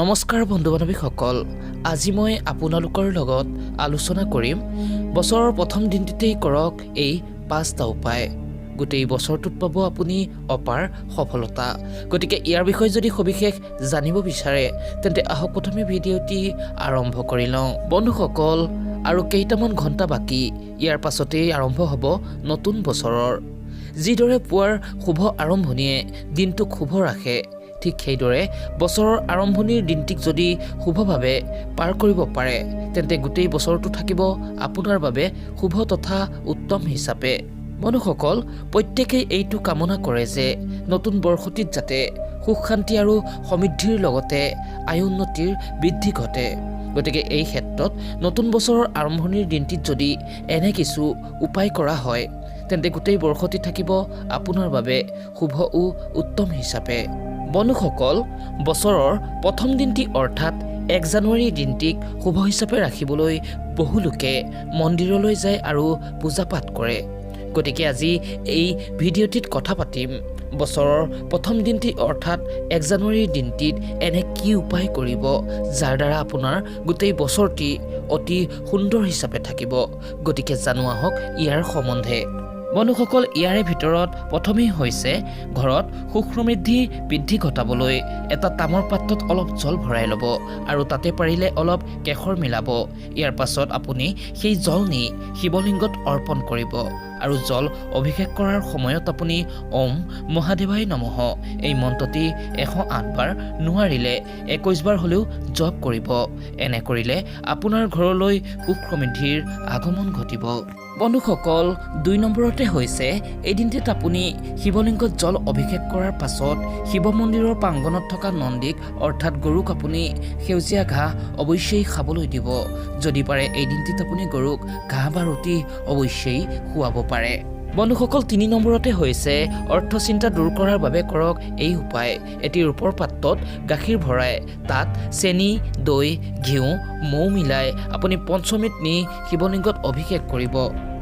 নমস্কাৰ বন্ধু বান্ধৱীসকল, আজি মই আপোনালোকৰ লগত আলোচনা কৰিম বছৰৰ প্ৰথম দিনটোতেই কৰক এই পাঁচটা উপায়, গোটেই বছৰটোত পাব আপুনি অপাৰ সফলতা। গতিকে ইয়াৰ বিষয়ে যদি সবিশেষ জানিব বিচাৰে, তেন্তে আহক প্ৰথমে ভিডিঅ'টি আৰম্ভ কৰি লওঁ। বন্ধুসকল, আৰু কেইটামান ঘণ্টা বাকী, ইয়াৰ পাছতেই আৰম্ভ হ'ব নতুন বছৰৰ। যিদৰে পুৱাৰ শুভ আৰম্ভণিয়ে দিনটোক শুভ ৰাখে, ঠিক সেইদৰে বছৰৰ আৰম্ভণিৰ দিনটিক যদি শুভভাৱে পাৰ কৰিব পাৰে, তেন্তে গোটেই বছৰটো থাকিব আপোনাৰ বাবে শুভ তথা উত্তম হিচাপে। বন্ধুসকল, প্ৰত্যেকেই এইটো কামনা কৰে যে নতুন বৰ্ষটিত যাতে সুখ, শান্তি আৰু সমৃদ্ধিৰ লগতে আয় উন্নতিৰ বৃদ্ধি ঘটে। গতিকে এই ক্ষেত্ৰত নতুন বছৰৰ আৰম্ভণিৰ দিনটিত যদি এনে কিছু উপায় কৰা হয়, তেন্তে গোটেই বৰ্ষটি থাকিব আপোনাৰ বাবে শুভ ও উত্তম হিচাপে। বন্ধুসকল, বছৰৰ প্ৰথম দিনটি অৰ্থাৎ 1 জানুৱাৰীৰ দিনটিক শুভ হিচাপে ৰাখিবলৈ বহু লোকে মন্দিৰলৈ যায় আৰু পূজা পাঠ কৰে। গতিকে আজি এই ভিডিঅ'টিত কথা পাতিম বছৰৰ প্ৰথম দিনটি অৰ্থাৎ 1 জানুৱাৰীৰ দিনটিত এনে কি উপায় কৰিব, যাৰ দ্বাৰা আপোনাৰ গোটেই বছৰটি অতি সুন্দৰ হিচাপে থাকিব। গতিকে জানো আহক ইয়াৰ সম্বন্ধে। বন্ধুসকল, ইয়াৰে ভিতৰত প্ৰথমেই হৈছে ঘৰত সুখ সমৃদ্ধি বৃদ্ধি ঘটাবলৈ এটা তামৰ পাত্ৰত অলপ জল ভৰাই ল'ব আৰু তাতে পাৰিলে অলপ কেশৰ মিলাব। ইয়াৰ পাছত আপুনি সেই জল নি শিৱলিংগত অৰ্পণ কৰিব আৰু জল অভিষেক কৰাৰ সময়ত আপুনি "ওম মহাদেৱায় নমঃ" এই মন্ত্ৰটি 108 বাৰ, নোৱাৰিলে 21 বাৰ হ'লেও জপ কৰিব। এনে কৰিলে আপোনাৰ ঘৰলৈ সুখ সমৃদ্ধিৰ আগমন ঘটিব। বন্ধুসকল, 2 নম্বৰতে হৈছে এই দিনটোত আপুনি শিৱলিংগত জল অভিষেক কৰাৰ পাছত শিৱ মন্দিৰৰ প্ৰাংগণত থকা নন্দীক অৰ্থাৎ গৰুক আপুনি সেউজীয়া ঘাঁহ অৱশ্যেই খাবলৈ দিব। যদি পাৰে, এই দিনটিত আপুনি গৰুক ঘাঁহ বা ৰুটি অৱশ্যেই খুৱাব পাৰে। বন্ধুসকল, 3 নম্বৰতে হৈছে অৰ্থ চিন্তা দূৰ কৰাৰ বাবে কৰক এই উপায়। এটি ৰূপৰ পাত্ৰত গাখীৰ ভৰাই তাত চেনি, দৈ, ঘিউ, মৌ মিলাই আপুনি পঞ্চমৃত নি শিৱলিংগত অভিষেক কৰিব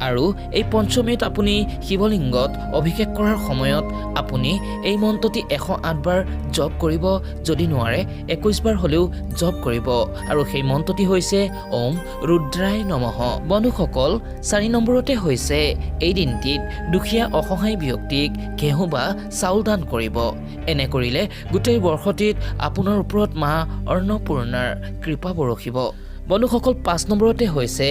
আৰু এই পঞ্চমৃত আপুনি শিৱলিংগত অভিষেক কৰাৰ সময়ত আপুনি এই মন্ত্ৰটি 108 বাৰ জপ কৰিব। যদি নোৱাৰে, 21 বাৰ হ'লেও জপ কৰিব আৰু সেই মন্ত্ৰটি হৈছে "ওম ৰুদ্ৰায় নমঃ"। বন্ধুসকল, 4 নম্বৰতে হৈছে এই দিনটিত দুখীয়া অসহায় ব্যক্তিক ঘেঁহু বা চাউল দান কৰিব। এনে কৰিলে গোটেই বৰ্ষটিত আপোনাৰ ওপৰত মা অন্নপূৰ্ণাৰ কৃপা বৰষিব। বন্ধুসকল, 5 নম্বৰতে হৈছে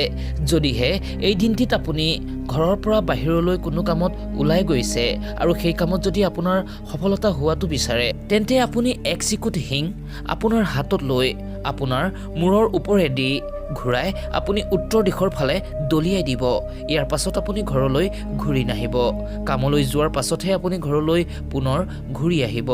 যদিহে এই দিনটিত আপুনি ঘৰৰ পৰা বাহিৰলৈ কোনো কামত ওলাই গৈছে আৰু সেই কামত যদি আপোনাৰ সফলতা হোৱাটো বিচাৰে, তেন্তে আপুনি এক চিকুট হিং আপোনাৰ হাতত লৈ আপোনাৰ মূৰৰ ওপৰেদি ঘূৰাই আপুনি উত্তৰ দিশৰ ফালে দলিয়াই দিব। ইয়াৰ পাছত আপুনি ঘৰলৈ ঘূৰি নাহিব। কামলৈ যোৱাৰ পাছতহে আপুনি ঘৰলৈ পুনৰ ঘূৰি আহিব।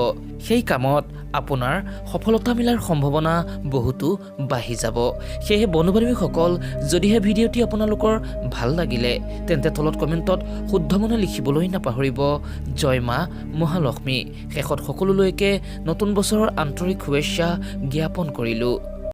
সেই কামত আপোনাৰ সফলতা মিলাৰ সম্ভাৱনা বহুতো বাঢ়ি যাব। সেয়েহে বন্ধু বান্ধৱীসকল, যদিহে ভিডিঅ'টি আপোনালোকৰ ভাল লাগিলে, তেন্তে তলত কমেণ্টত শুদ্ধ মনে লিখিবলৈ নাপাহৰিব "জয় মা মহালক্ষ্মী"। শেষত সকলোলৈকে নতুন বছৰৰ আন্তৰিক শুভেচ্ছা জ্ঞাপন কৰিলোঁ।